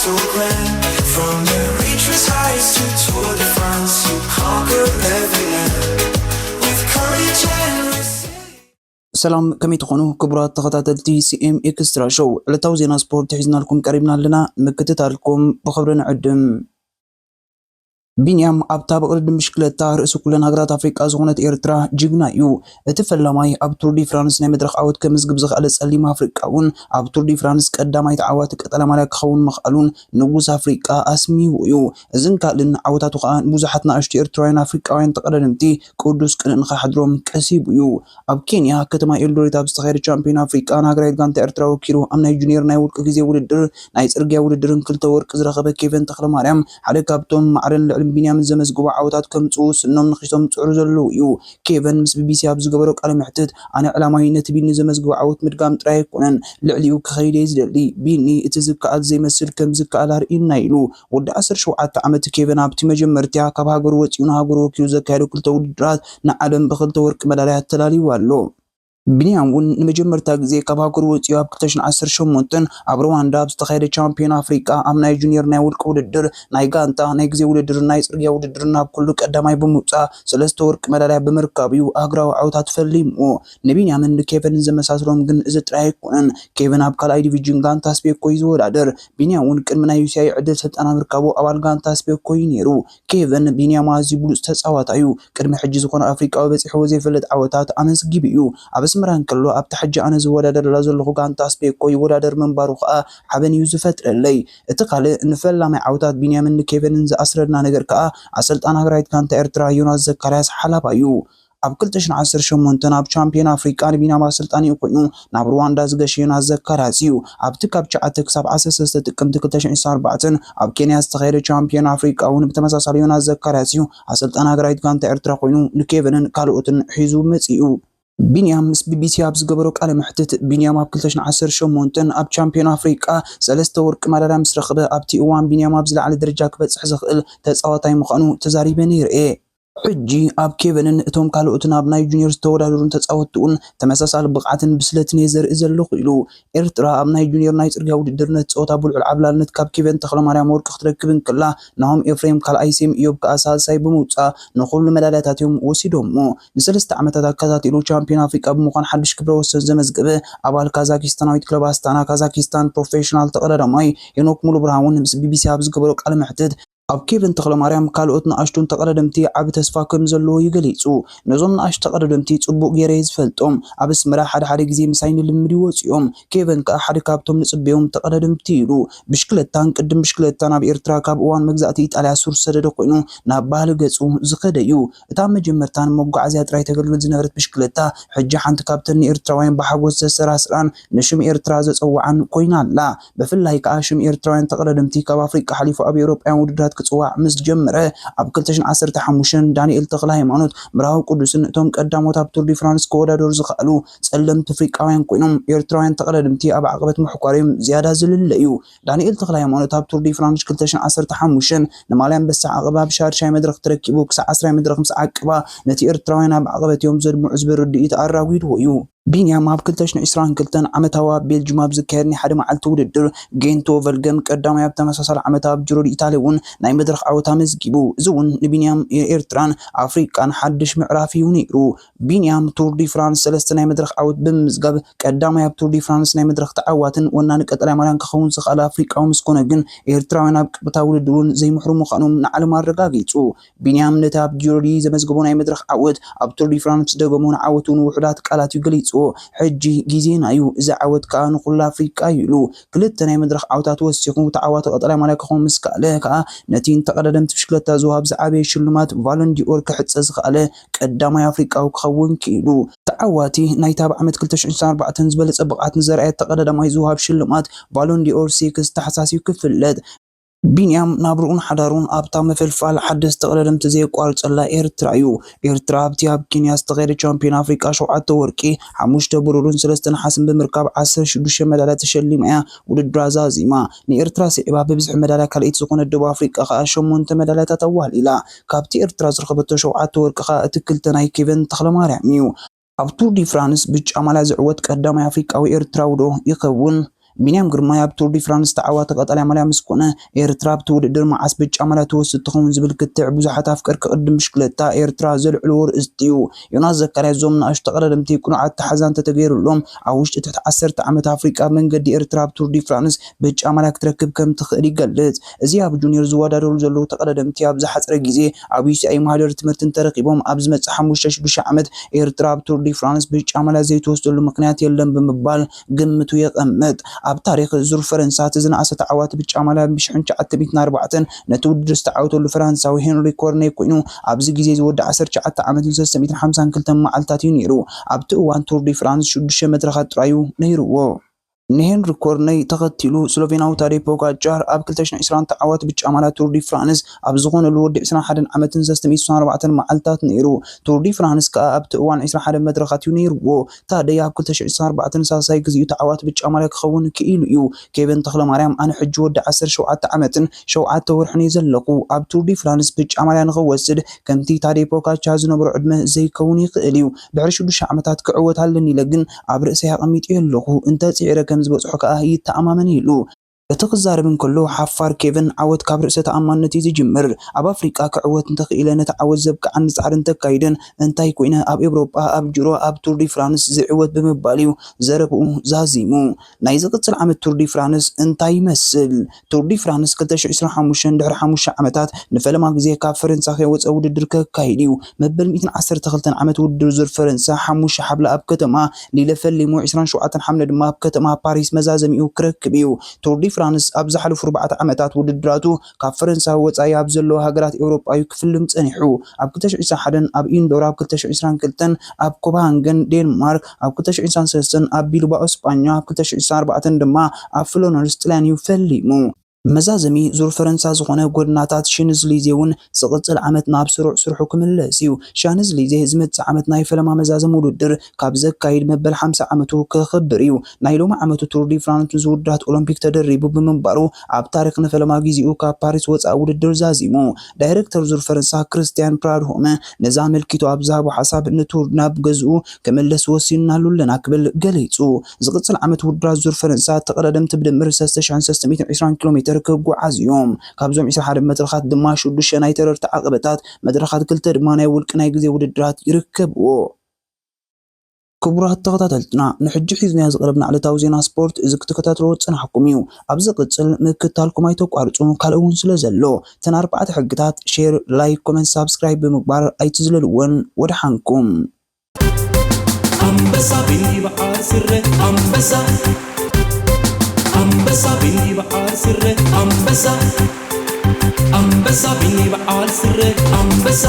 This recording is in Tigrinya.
From the reaches highest to Tour de France, you conquer every land with courage and resilience. ሰላም፣ ከመይ ትኾኑ ክቡራት ተኸታተልቲ ሲኤም ኤክስትራ ሾው? ዕለታዊ ዜና ስፖርት ሒዝናልኩም ቀሪብና ኣለና። ንምክትታልኩም ብኽብሪ ንዕድም። ቢንያም ኣብታ ብቕድድም ብሽክለታ ርእሲ ኩለን ሃገራት ኣፍሪቃ ዝኾነት ኤርትራ ጅግና እዩ። እቲ ፈላማይ ኣብ ቱር ዲ ፍራንስ ናይ መድረኽ ዓወት ከምዝግብ ዝኽኣለ ጸሊም ኣፍሪቃ እውን ኣብ ቱር ዲ ፍራንስ ቀዳማይ ተዓዋቲ ቀጠልያ ማልያ ክኸውን ምኽኣሉን ንጉስ ኣፍሪቃ ኣስሚቡ እዩ። እዝን ካልእን ዓወታቱ ከኣ ንብዙሓት ንኣሽቱ ኤርትራውያን ኣፍሪቃውያን ተቐዳደምቲ ቅዱስ ቅንእ ንኸሕድሮም ቀሲቡ እዩ። ኣብ ኬንያ ከተማ ኤልዶሬት ኣብ ዝተኻየደ ቻምፒዮን ኣፍሪቃ ንሃገራዊት ጋንታ ኤርትራ ወኪሉ ኣብ ናይ ጁኒየር ናይ ውልቂ ግዜ ውድድር ናይ ጽርግያ ውድድርን ክልተ ወርቂ ዝረኸበ ኬቨን ተኽለማርያም ሓደ ካብቶም ማዕረን ልዕልን ቢንያምን ዘመዝግቡ ዓወታት ከምጽኡ ስኖም ነኺሶም ጽዕሩ ዘለዉ እዩ። ኬቨን ምስ ቢቢሲ ኣብ ዝገበሮ ቃለ መሕትት ኣነ ዕላማይ ነቲ ቢኒ ዘመዝግቦ ዓወት ምድጋም ጥራይ ኣይኮነን፣ ልዕሊኡ ክኸይድ እየ ዝደሊ። ቢኒ እቲ ዝከኣል ዘይመስል ከም ዝከኣል ኣርእዩና ኢሉ። ወዲ ዓሰርተ ሸውዓተ ዓመት ኬቨን ኣብቲ መጀመርትያ ካብ ሃገሩ ወጺኡ ንሃገሩ ወኪሉ ዘካየዶ ክልተ ውድድራት ንዓለም ብክልተ ወርቂ መዳልያ ኣተላልዩ ኣሎ። ቢንያም እውን ንመጀመርታ ግዜ ካብ ሃገሩ ወፂኡ ኣብ ክልተ ሽሕን ዓሰርተ ሸሞንተን ኣብ ሩዋንዳ ኣብ ዝተኻየደ ቻምፒዮን ኣፍሪቃ ኣብ ናይ ጁኒየር ናይ ውልቂ ውድድር ናይ ጋንታ ናይ ግዜ ውድድርን ናይ ፅርግያ ውድድርን ኣብ ኩሉ ቀዳማይ ብምውፃእ ሰለስተ ወርቂ መዳልያ ብምርካብ እዩ ኣህጉራዊ ዓወታት ፈሊሙ። ንቢንያምን ንኬቨንን ዘመሳስሎም ግን እዚ ጥራይ ኣይኮነን። ኬቨን ኣብ ካልኣይ ዲቪዥን ጋንታ ስቤኮ እዩ ዝወዳደር። ቢንያም እውን ቅድሚ ናይ ዩሲኣይ ዕድል ስልጠና ምርካቡ ኣባል ጋንታ ስቤኮ እዩ ነይሩ። ኬቨን ቢንያም ኣዝዩ ብሉጽ ተጻዋታይ እዩ። ቅድሚ ሕጂ ዝኾነ ኣፍሪቃዊ በጺሕዎ ዘይፈልጥ ዓወታት ኣመዝጊቡ እዩ። ኣብ ኣስመራ እንከሎ ኣብታ ሕጂ ኣነ ዝወዳደረላ ዘለኹ ጋንታ ስቤኮ ይወዳደር ምንባሩ ከኣ ሓበን እዩ ዝፈጥረለይ። እቲ ካልእ ንፈላማይ ዓወታት ቢንያምን ንኬቨንን ዝኣስረና ነገር ከኣ ኣሰልጣን ሃገራዊት ጋንታ ኤርትራ ዮናስ ዘካርያስ ሓላባ እዩ። ኣብ ክልተ ሽሕን ዓሰርተ ሸሞንተን ኣብ ቻምፒዮን ኣፍሪቃ ንቢንያም ኣሰልጣኒኡ ኮይኑ ናብ ሩዋንዳ ዝገሸ ዮናስ ዘካርያስ እዩ። ኣብቲ ካብ ትሽዓተ ክሳብ ዓሰርተ ሰለስተ ጥቅምቲ ክልተ ሽሕን ዓሰርተ ኣርባዕተን ኣብ ኬንያ ዝተኻየደ ቻምፒዮን ኣፍሪቃ እውን ብተመሳሳሊ ዮናስ ዘካርያስ እዩ ኣሰልጣን ሃገራዊት ጋንታ ኤርትራ ኮይኑ ንኬቨንን ካልኦትን ሒዙ መጺኡ። ቢንያም ምስ ቢቢሲ ኣብ ዝገበሮ ቃለ መሕትት፣ ቢንያም ኣብ ክልተ ሽሕን ዓሰርተ ሸሞንተን ኣብ ቻምፒዮን ኣፍሪቃ ሰለስተ ወርቂ ማዳልያ ምስ ረኸበ፣ ኣብቲ እዋን ቢንያም ኣብ ዝለዓለ ደረጃ ክበጽሕ ዝኽእል ተጻዋታይ ምዃኑ ተዛሪበ ነይረ እየ። ሕጂ ኣብ ኬቨንን እቶም ካልኦትን ኣብ ናይ ጁኒየር ዝተወዳደሩን ተጻወትቲ እውን ተመሳሳሊ ብቕዓትን ብስለትን እየ ዘርኢ ዘለኹ ኢሉ። ኤርትራ ኣብ ናይ ጁኒየር ናይ ጽርግያ ውድድር ነቲ ጸወታ ብልዑል ዓብላልነት ካብ ኬቨን ተኽለማርያም ወርቂ ክትረክብ እንክላ፣ ናሆም ኤፍሬም ካልኣይ፣ ሴም ኢዮብ ከኣ ሳልሳይ ብምውጻእ ንኹሉ መዳልያታት እዮም ወሲዶሞ። ንሰለስተ ዓመታት ኣከታቲሉ ቻምፒዮን ኣፍሪቃ ብምዃን ሓድሽ ክብረ ወሰን ዘመዝገበ ኣባል ካዛኪስታናዊት ክለብ ኣስታና ካዛኪስታን ፕሮፌሽናል ተቐዳዳማይ ሄኖክ ሙሉብርሃን እውን ምስ ቢቢሲ ኣብ ዝገበሮ ቃለ መሕትት ኣብ ኬቨን ተኽለማርያም ካልኦት ንኣሽቱን ተቐዳደምቲ ዓቢ ተስፋ ከም ዘለዎ እዩ ገሊጹ። ነዞም ንኣሽቱ ተቐዳደምቲ ጽቡቕ ገይረ እየ ዝፈልጦም። ኣብ ኣስመራ ሓደ ሓደ ግዜ ምሳይ ንልምድ ይወጹ እዮም። ኬቨን ከኣ ሓደ ካብቶም ንጽበዮም ተቐዳደምቲ እዩ ኢሉ። ብሽክለታን ቅድም ብሽክለታን ኣብ ኤርትራ ካብ እዋን መግዛእቲ ኢጣልያ ሱር ዝሰደደ ኮይኑ ናብ ባህሊ ገጹ ዝኸደ እዩ። እታ መጀመርታ ንመጓዓዝያ ጥራይ ተገልግል ዝነበረት ብሽክለታ ሕጂ ሓንቲ ካብተን ንኤርትራውያን ብሓጎስ ዘሰራስራን ንሽም ኤርትራ ዘጸውዓን ኮይና ኣላ። ብፍላይ ከኣ ሽም ኤርትራውያን ተቐዳደምቲ ካብ ኣፍሪቃ ሓሊፉ ኣብ ኤውሮጳውያን ውድድራት ክጽዋዕ ምስ ጀመረ ኣብ ክልተ ሽሕን ዓሰርተ ሓሙሽተን ዳንኤል ተኽለ ሃይማኖት፣ ምርሃው ቅዱስን እቶም ቀዳሞት ኣብ ቱር ዲ ፍራንስ ክወዳደሩ ዝኸኣሉ ጸለምቲ ኣፍሪቃውያን ኮይኖም ኤርትራውያን ተቐዳደምቲ ኣብ ዓቐበት ምሕኳር እዮም ዝያዳ ዝልለዩ። ዳንኤል ተኽለ ሃይማኖት ኣብ ቱር ዲ ፍራንስ ክልተ ሽሕን ዓሰርተ ሓሙሽተን ንማልያ ኣንበሳ ዓቐባ ኣብ ሻድሻይ መድረኽ ተረኪቡ ክሳዕ ዓስራይ መድረኽ ምስ ዓቀባ ነቲ ኤርትራውያን ኣብ ዓቐበት እዮም ዘድምዑ ዝብል ርድኢት ኣራጒድዎ እዩ። ቢንያም ኣብ ክልተ ሽሕን ዕስራን ክልተን ዓመታዊ ኣብ ቤልጅም ኣብ ዝካየድ ናይ ሓደ መዓልቲ ውድድር ጌንቶ ቨልገም ቀዳማይ ኣብ ተመሳሳሊ ዓመት ኣብ ጅሮ ዲ ኢታሊ እውን ናይ መድረኽ ዓወት ኣመዝጊቡ። እዚ እውን ንቢንያም ኤርትራን ኣፍሪቃን ሓድሽ ምዕራፍ እዩ ነይሩ። ቢንያም ቱር ዲ ፍራንስ ሰለስተ ናይ መድረኽ ዓወት ብምምዝጋብ ቀዳማይ ኣብ ቱር ዲ ፍራንስ ናይ መድረኽ ተዓዋትን ወናኒ ቀጠልያ ማልያን ክኸውን ዝኽኣለ ኣፍሪቃዊ ምስ ኮነ ግን ኤርትራውያን ኣብ ቀጥታ ውድድር እውን ዘይምሕሩ ምዃኖም ንዓለም ኣረጋጊጹ። ቢንያም ነቲ ኣብ ጂሮ ዲ ዘመዝገቦ ናይ መድረኽ ዓወት ኣብ ቱር ዲ ፍራንስ ምስ ደገሞ ንዓወቱ እውን ውሑዳት ቃላት እዩ ገሊጽዎ። ሕጂ ግዜና እዩ፣ እዚ ዓወት ከኣ ንኹሉ ኣፍሪቃ እዩ ኢሉ። ክልተ ናይ መድረኽ ዓወታት ወሲኹ ተዓዋቲ ቀጠልያ ማልያ ክኸውን ምስ ከኣለ ከኣ ነቲ ንተቐዳደምቲ ብሽክለታ ዝወሃብ ዝዓበየ ሽልማት ቫሎን ዲኦር ክሕጸ ዝኸኣለ ቀዳማይ ኣፍሪቃዊ ክኸውን ክኢሉ። ተዓዋቲ ናይታ ኣብ ዓመት ክልተ ሽሕን ዕስራን ኣርባዕተን ዝበለጸ ብቕዓት ንዘርኣየ ተቐዳዳማይ ዝወሃብ ሽልማት ቫሎን ዲኦር ሲክስ ታሕሳስ እዩ ክፍለጥ። ቢንያም ናብርኡን ሓዳሩን ኣብታ ምፍልፋል ሓደስቲ ተቐዳደምቲ ዘየቋርጸላ ኤርትራ እዩ። ኤርትራ ኣብቲ ኣብ ኬንያ ዝተኻየደ ቻምፒዮን ኣፍሪቃ ሸውዓተ ወርቂ፣ ሓሙሽተ ብሩርን ሰለስተ ነሓስን ብምርካብ ዓሰርተ ሽዱሽተ መዳልያ ተሸሊማ እያ ውድድራ ዛዚማ። ንኤርትራ ስዒባ ብብዝሒ መዳልያ ካልኣይቲ ዝኾነት ደቡብ ኣፍሪቃ ከኣ ሸሞንተ መዳልያታት ኣዋህሊላ። ካብቲ ኤርትራ ዝረኸበቶ ሸውዓተ ወርቂ ከኣ እቲ ክልተ ናይ ኬቨን ተኽለማርያም እዩ። ኣብ ቱር ዲ ፍራንስ ብጫ ማልያ ዝዕወት ቀዳማይ ኣፍሪቃዊ ኤርትራዊ ዶ ይኸውን? ቢንያም ግርማይ ኣብ ቱር ዲ ፍራንስ ተዓዋቲ ቀጠልያ ማልያ ምስ ኮነ፣ ኤርትራ ኣብቲ ውድድር መዓስ ብጫ ማልያ ትወስድ ትኸውን ዝብል ክትዕ ብዙሓት ኣፍቀርቲ ቅድድም ብሽክለታ ኤርትራ ዘልዕልዎ ርእስቲ እዩ። ዮናስ ዘካርያስ፣ እዞም ንኣሽቱ ተቐዳደምቲ ቅኑዕ ኣተሓዛ እንተተገይሩሎም፣ ኣብ ውሽጢ ትሕቲ ዓሰርተ ዓመት ኣፍሪቃ መንገዲ ኤርትራ ኣብ ቱር ዲ ፍራንስ ብጫ ማልያ ክትረክብ ከም ትኽእል ይገልጽ። እዚ ኣብ ጁኒየር ዝወዳደሩ ዘለዉ ተቐዳደምቲ ኣብ ዝሓጸረ ግዜ ኣብ ዩ ሲ ኣይ ማህደር ትምህርቲ እንተረኺቦም፣ ኣብ ዝመጽእ ሓሙሽተ ሽዱሽተ ዓመት ኤርትራ ኣብ ቱር ዲ ፍራንስ ብጫ ማልያ ዘይትወስደሉ ምኽንያት የለን ብምባል ግምቱ የቐምጥ። ኣብ ታሪኽ ዙር ፈረንሳ እቲ ዝነኣሰ ተዓዋቲ ብጫ ማልያ ብ ሽሕን ትሽዓተ ሚእትን ኣርባዕተን ነቲ ውድድር ዝተዓወተሉ ፈረንሳዊ ሄንሪ ኮርኔ ኮይኑ፣ ኣብዚ ግዜ ዝወዲ ዓሰርተ ትሽዓተ ዓመትን ሰለስተ ሚእትን ሓምሳን ክልተን መዓልታት እዩ ነይሩ። ኣብቲ እዋን ቱር ዲ ፍራንስ ሽዱሽተ መድረኻት ጥራይ እዩ ነይርዎ። ንሄንሪ ኮርኔይ ተኸቲሉ ስሎቬናዊ ታዴ ፖጋቻር ኣብ ክልተ ሽሕን ዕስራን ተዓዋቲ ብጫ ማልያ ቱር ዲ ፍራንስ ኣብ ዝኾነሉ ወዲ ዕስራን ሓደን ዓመትን ሰለስተ ሚእትን ስሳን ኣርባዕተን መዓልታት ነይሩ። ቱር ዲ ፍራንስ ከኣ ኣብቲ እዋን ዕስራን ሓደን መድረኻት እዩ ነይርዎ። ታደይ ኣብ ክልተ ሽሕን ዕስራን ኣርባዕተን ሳልሳይ ግዜኡ ተዓዋቲ ብጫ ማልያ ክኸውን ክኢሉ እዩ። ኬቨን ተኽለማርያም፣ ኣነ ሕጂ ወዲ ዓሰርተ ሸውዓተ ዓመትን ሸውዓተ ወርሕን እየ ዘለኹ። ኣብ ቱር ዲ ፍራንስ ብጫ ማልያ ንኽወስድ ከምቲ ታዴ ፖጋቻር ዝነበሮ ዕድመ ዘይከውን ይኽእል እዩ። ድሕሪ ሽዱሽተ ዓመታት ክዕወት ኣለኒ ኢለ ግን ኣብ ርእሰይ ኣቐሚጠዮ ኣለኹ። እንተጽዒረ ከም ዝበጽሖ ከኣ ይተኣማመን ኢሉ። እቲ ክዛረብ እንከሎ ሓፋር ኬቨን፣ ዓወት ካብ ርእሰ ተኣማንነት እዩ ዝጅምር። ኣብ ኣፍሪቃ ክዕወት እንተኽኢለ፣ ነቲ ዓወት ዘብቅዓኒ ጻዕሪ እንተካይደን፣ እንታይ ኮይነ ኣብ ኤውሮጳ፣ ኣብ ጁሮ፣ ኣብ ቱር ዲ ፍራንስ ዝዕወት ብምባል እዩ ዘረብኡ ዛዚሙ። ናይ ዝቕጽል ዓመት ቱር ዲ ፍራንስ እንታይ ይመስል? ቱር ዲ ፍራንስ ክልተ ሽሕን ዕስራን ሓሙሽተን ድሕሪ ሓሙሽተ ዓመታት ንፈለማ ግዜ ካብ ፈረንሳ ከይወጸ ውድድር ከካይድ እዩ። መበል ሚእትን ዓሰርተ ክልተን ዓመት ውድድር ዙር ፈረንሳ ሓሙሽተ ሓብላ ኣብ ከተማ ሊለ ፈሊሙ፣ ዕስራን ሸውዓተን ሓምለ ድማ ኣብ ከተማ ፓሪስ መዛዘሚኡ ክረክብ እዩ። ቱር ዲ ፍራንስ ኣብ ዝሓለፉ ኣርባዕተ ዓመታት ውድድራቱ ካብ ፈረንሳ ወጻኢ ኣብ ዘለዋ ሃገራት ኤውሮጳ እዩ ክፍልም ጸኒሑ። ኣብ ክልተ ሽሕን ዕስራን ሓደን ኣብ ኢንዶር፣ ኣብ ክልተ ሽሕን ዕስራን ክልተን ኣብ ኮፐንሃገን ዴንማርክ፣ ኣብ ክልተ ሽሕን ዕስራን ሰለስተን ኣብ ቢልባኦ ስጳኛ፣ ኣብ ክልተ ሽሕን ዕስራን ኣርባዕተን ድማ ኣብ ፍሎረንስ ጥልያን እዩ ፈሊሙ። መዛዘሚ ዙር ፈረንሳ ዝኾነ ጎደናታት ሻንዝሊዜ እውን ዝቕጽል ዓመት ናብ ስሩዕ ስርሑ ክምለስ እዩ። ሻንዝሊዜ ዝመጽእ ዓመት ናይ ፈለማ መዛዘሚ ውድድር ካብ ዘካይድ መበል ሓምሳ ዓመቱ ከኽብር እዩ። ናይ ሎሚ ዓመቱ ቱር ዲ ፍራንስ ምስ ውድድራት ኦሎምፒክ ተደሪቡ ብምንባሩ፣ ኣብ ታሪኽ ንፈለማ ግዜኡ ካብ ፓሪስ ወጻኢ ውድድር ዛዚሙ። ዳይሬክተር ዙር ፈረንሳ ክርስቲያን ፕራድሆም ነዚ ኣመልኪቱ ኣብ ዝሃቦ ሓሳብ፣ ንቱር ናብ ገዝኡ ክምለስ ወሲንናሉ ኣለና ክብል ገሊጹ። ዝቕጽል ዓመት ውድድራት ዙር ፈረንሳ ተቐዳደምቲ ብድምር ሰለስተ ሽሕን ሰለስተ ሚእትን ዕስራን ኪሎ ሜትር ክጓዓዙ እዮም። ካብዞም ዕስራን ሓደን መድረኻት ድማ ሽዱሽተ ናይ ተረርቲ ዓቐበታት መድረኻት፣ ክልተ ድማ ናይ ውልቂ ናይ ግዜ ውድድራት ይርከብዎ። ክቡራት ተኸታተልትና፣ ንሕጂ ሒዝናዮ ዝቐረብና ዕለታዊ ዜና ስፖርት እዚ ክትከታተልዎ ዝጸናሕኩም እዩ። ኣብ ዝቕጽል ምክትታልኩም ኣይተቋርጹ፣ ካልእ እውን ስለ ዘሎ። እተን ኣርባዕተ ሕግታት፣ ሼር፣ ላይክ፣ ኮመንት፣ ሳብስክራይብ ብምግባር ኣይትዝለልወን። ወደሓንኩም። ኣንበሳ ቢኒ በዓል ስረ ኣንበሳ፣ ኣንበሳ ቢኒ በዓል ስረ ኣንበሳ፣ ኣንበሳ ቢኒ በዓል ስረ ኣንበሳ።